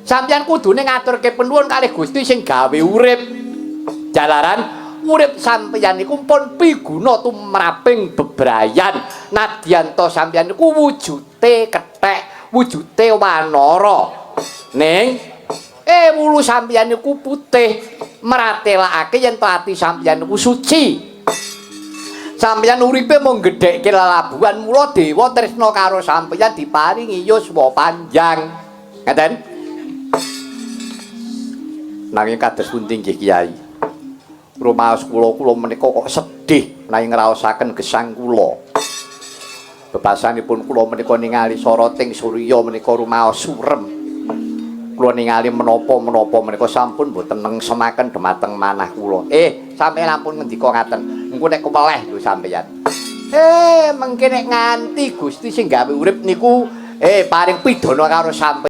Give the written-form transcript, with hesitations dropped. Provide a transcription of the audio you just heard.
Sampeyan kudune ngaturke penuwun kalih Gusti sing gawe urip. Jalaran urip sampeyan niku pun piguna tumraping bebrayan. Nadyan to sampeyan niku wujude kethek, wujude wanara. Ning wulu sampeyan niku putih, meratelakake yen to ati sampeyan niku suci. Sampeyan uripe mung gedhekke lelabuhan, mula dewa tresna karo sampeyan diparingi yuswa panjang. Ngaten? Nanging kados pundi nggih Kiai? Rumaos kula, kula menika kok sedih menawi ngraosaken gesang kula. Bebasanipun kula menika ningali soroting surya menika rumaos surem. Kula ningali menapa-menapa menika sampun boten nengsemaken dhumateng manah kula. Sampeyan ampun ngendika ngaten. Engko nek keweleh lho sampeyan. Mengke nek nganti Gusti sing gawe urip niku paring pidana karo sampeyan.